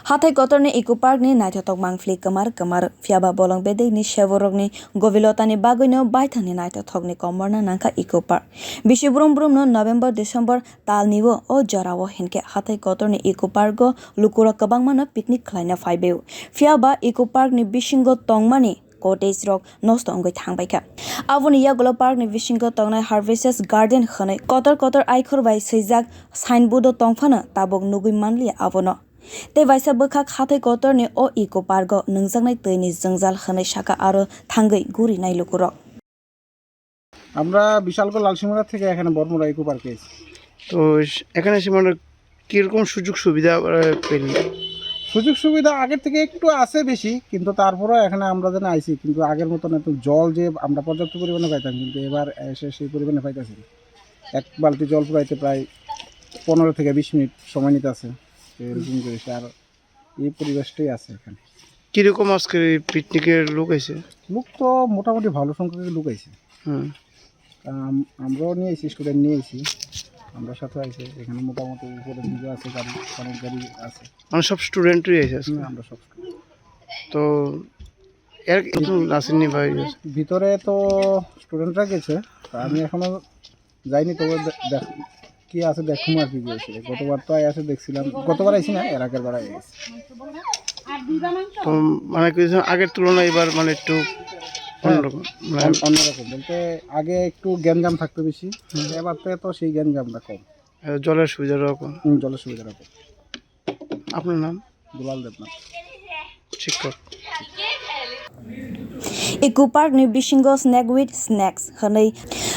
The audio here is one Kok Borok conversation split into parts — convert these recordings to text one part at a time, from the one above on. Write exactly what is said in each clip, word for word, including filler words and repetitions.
Hathai kotorni Eco Park ni naithothok mangpili kwmar kwmar, phiyaba bolong bedekni seborokni gobilotani bagwino baithangni naithothokni komorna nangkha Eco Park. Bisi brum brumno November December talni o, o jorao hinkhe hathai kotorni Eco Park o lukurok kwbangmano picnic khlaina phaibaio. Phiyaba Eco Park ni bisingo tongmani cottage rok nosto wngwi thangbaikha. Aboni yagulo park ni bisingo tongnai Harvesters Garden hwnwi kotor kotor aikhor bai swijak signboard o tongphano tabuk nugwi manliya abono. Tei waisa bwkhak hathai kotorni o Eco Park o nwngjaknai twini jwngjal hwnwi saka aro thangwi gurinai lukurok. আমরা বিশালগড় লালসিমুড়া থেকে এখানে বড়মুড়া ইকো পার্কে এসেছি। তো এস- এখানে এসে মানে কিরকম সুযোগ সুবিধা আহ, পেলেন? সুযোগ সুবিধা আগের থেকে একটু আছে বেশি, কিন্তু তারপরেও এখানে আমরা যেন আইছি, কিন্তু আগের মতন এত জল যে আমরা পর্যাপ্ত পরিমাণে পাইতাম, কিন্তু এবার এসে সেই পরিমাণে পাইতেছি না। এক বালতি জল পুরাইতে প্রায় পনেরো থেকে বিশ মিনিট সময় নিতে আছে, তো এরকম করেছে। আর এই পরিবেশটাই আছে এখানে। কিরকম আজকে এই পিকনিকের লোক আছে? লোক তো মোটামুটি ভালো সংখ্যক লোক আইছে। হুম। আম- আমরাও নিয়ে আইছি, স্টুডেন্ট নিয়ে আইছি, আমরা সাথে আইছি। এখানে মোটামুটি উপরের দিকে আছে গাড়ি, অনেক গাড়ি আছে। মানে সব স্টুডেন্টই আছে আজকে? হুম, আমরা সব স্টুডেন্ট। তো এর কিছু আসেননি ভাই? ভিতরে তো স্টুডেন্টরা গেছে, তা আমি এখনো যাইনি, তবে দে- দেখ- কি আছে দেখুন আর কি গিয়েছে। গতবার তো আই আছে দেখছিলাম, গতবার আইছি না, এর আগের বার আই গেছি। তো মানে কিছু আগের তুলনায় এবার মানে একটু অন্যরকম মানে অন- অন্যরকম বলতে আগে একটু গ্যাঞ্জাম থাকতো বেশি, এবার তো এত সেই গ্যাঞ্জামটা কম। আহ, জলের সুবিধা রকম। হুম, জলের সুবিধাটা কম। আপনার নাম? দুলাল দেবনাথ। শিক্ষক। Eco Park ni bisingo Snack with Snacks hwnwi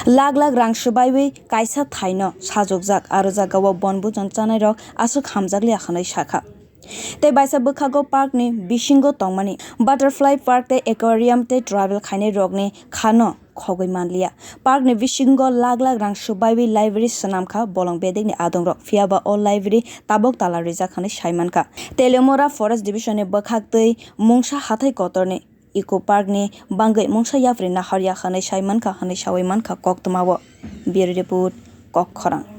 lak lak rang swbaiwi kaisa thaino sajokjak, aro jagao bon bujon chanairok aswk hamjakliya hwnwi sakha. Tei baisa bwkhago park ni bisingo tongmani Butterfly Park tei Aquarium tei travel khainai rokni khano khogwi manliya. Park ni bisingo lak lak rang swbaiwi library swnamkha bolong bedekni adongrok, phiyaba o library tabok tala rijak hwnwi saimankha. Teliamura Forest Division ni bwkhak tei mungsa hathai kotorni Eco Park ni bangwi mungsa yapri naharya hwnwi saimankha hwnwi sawi mankha koktwmao. Bureau Report, Kokkhorang.